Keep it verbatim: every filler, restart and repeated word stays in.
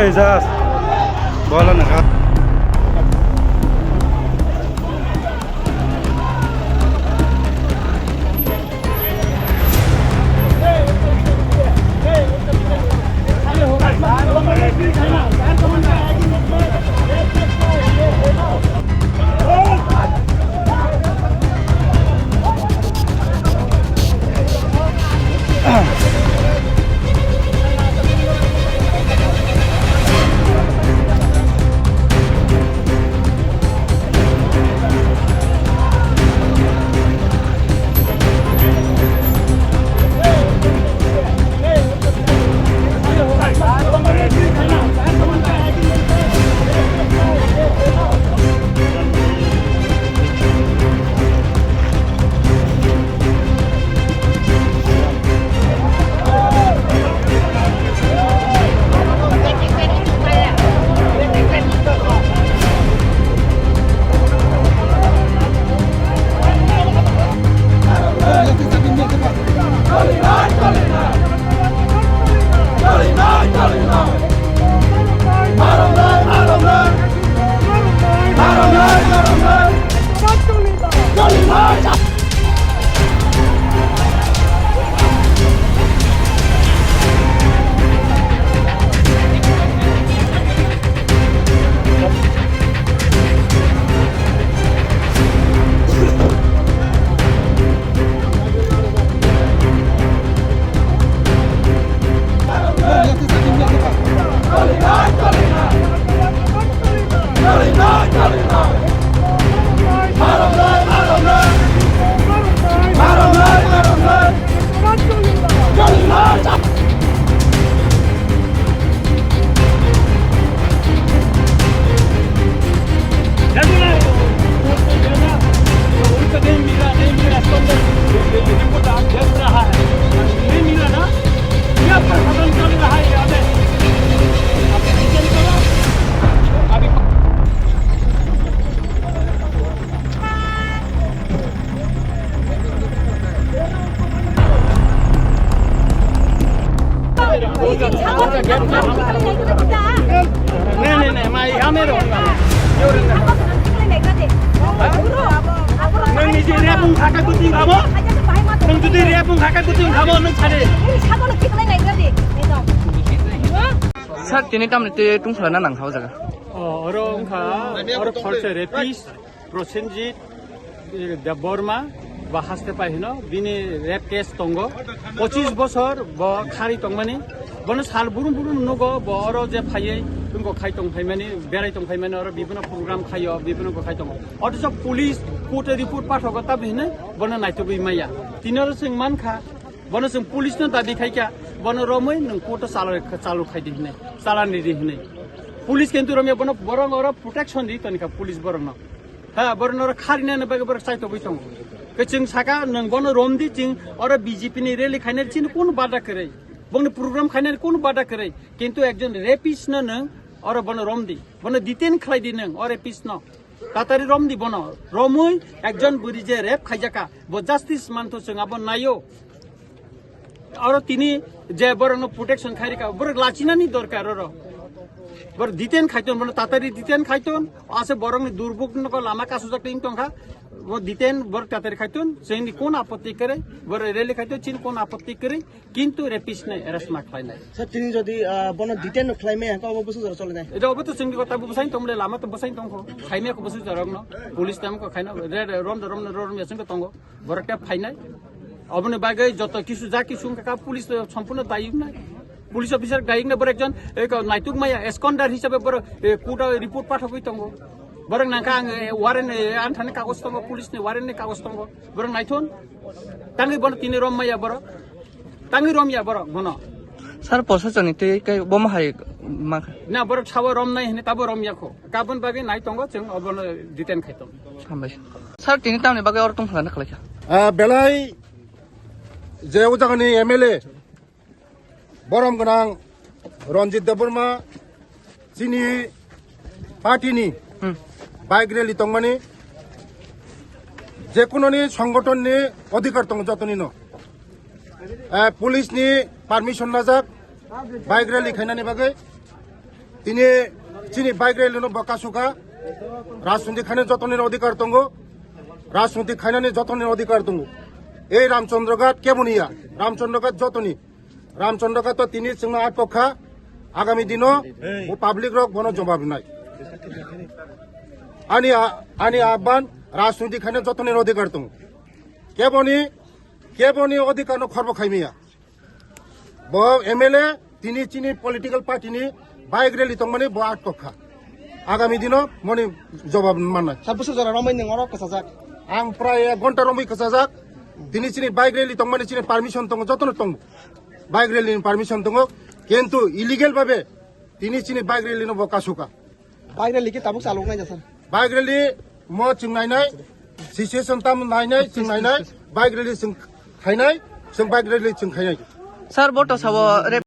Hey, Jas. Bola nang. Nini repung khakai kuting khamo? Nung judi repung khakai kuting khamo, nung sadi. Sir, tini tamni twi tungsla na nang thao jaga. O, oro wngkha, oro khoroksa rapist, Prosenjit, eh, Debbarma, ba haste pai hino, bini rape case tongo. Pochis bosor bo khari tongmani. Bono sal burum burum nugo, bo oro je phaiwi, wngkha khai tong phaimani, berai tong phaimani, oro bibino program khaio, bibino bo khai tongo. Othocho police court report pathogo, tabhi hinwi bono naitugwi maya. Tini oro chwng mankha, bono chwng police no dabi khaikha, bono romwi nwng court o chalai, chalu khaidi hinwi, chalan ridi hinwi. Police kintu romya bono borok oro protection di tonikha police borokno. Ha, borok noro kharinani bagwi borok chaitogwi tongo. Khe chwng saka nwng bono romdi, chwng oro B J P ni rally khainani chini kunu bada kwrwi. Bongni program khainani kunu bada kwrwi. Kintu ekjon rapist no nwng oro bono romdi. Bono detain khlaidi nwng o rapist no. Tatari romdi bono. Romwi ekjon bwrwi je rape khaijaka, bo justice mantho chwng abo naio. Oro tini je borokno protection khairika, borok lachinani dorkar oro. Borok detain khaiton, bono tatari detain khaiton, ase borokni durbuk nogo lama kasujak twi tongkha. Bo detain borok tatari khaiton, chini kon apotti kwrwi, borok rally khaiton, chini kon apotti kwrwi, kintu rapist nai arrest ma khlainai. Sir, tini jodi, ah, bono detain no khlaimaya, hwnkhe obo bwsajora cholinai? Eta obo to chwngni kota bo bwsai tongmole, lama to bwsai tongkho, khaimaya kho bwsajora rokno, police tam kho khaina, re-, re-, romda romna roromya chwngkhe tongo. Borok khe phainai. Oboni bagwi joto kisu ja kisu wngkha kha police to sompurno dayok nai. Police officer dayok nai, borok ekjon, eh, ko naituk maya, eskondar hisabe borok, eh, court o report pathogwi tongo. Borok nangkha ang, eh, warrant, eh, anthani kagoj tongo, police ni warrant ni kagoj tongo. Borok naithon. Tangwi bono tini rom maya borok. Tangwi rom ya borok bono. Sir, posachoni twi kai bomo hai ma kha? Na, borok sabo rom nai hini tabo rom ya kho. Kabon bagwi nai tongo, chwng obono detain khai tongo. Hambai. Sir, tini tamni bagwi oro tong khlana khlai kha? Ah, belai je o jagani M L A borom gwnang Ranjit Debbarma chini party ni Hmm. bike rally tongmani jekunoni songgothon ni odhikar tongo jotoni no. Eh, police ni permission najak bike rally khainani bagwi. Tini chini bike rally no bo kasukha. Rajniti khaina jotoni odhikar tongo. Rajniti khainani jotoni odhikar tongo. Ei Ramchandra Ghat keboni ya? Ramchandra Ghat jotoni. Ramchandra Ghat to tini chwngno atkokha. Agami dino bo public rok bono jobab rinai. Ani a-, ani ahban, rajniti khaina jotoni odhikar tongo. Keboni, keboni odhikar no khorbo khaimiya. Bo M L A tini chini political party ni bike rally tongmani bo atkokha. Agami dino moni jobab mannai. Sir, bwswk jora romwi nwng oro kwchajak? Ang prai ek ghonta romwi kwchajak. Tini chini bike rally tongmani chini permission tongo, jotono tongo. Bike rally ni permission tongo. Kintu illegal babe tini chini bike rally no bo kasukha. Bike rally khe tabuk chalok nai da, sir? Bike rally mo chwng nainai, situation tam nainai, chwng nainai, bike rally chwng khainai, chwng bike rally chwng khainai. Sir, bo to sabo re-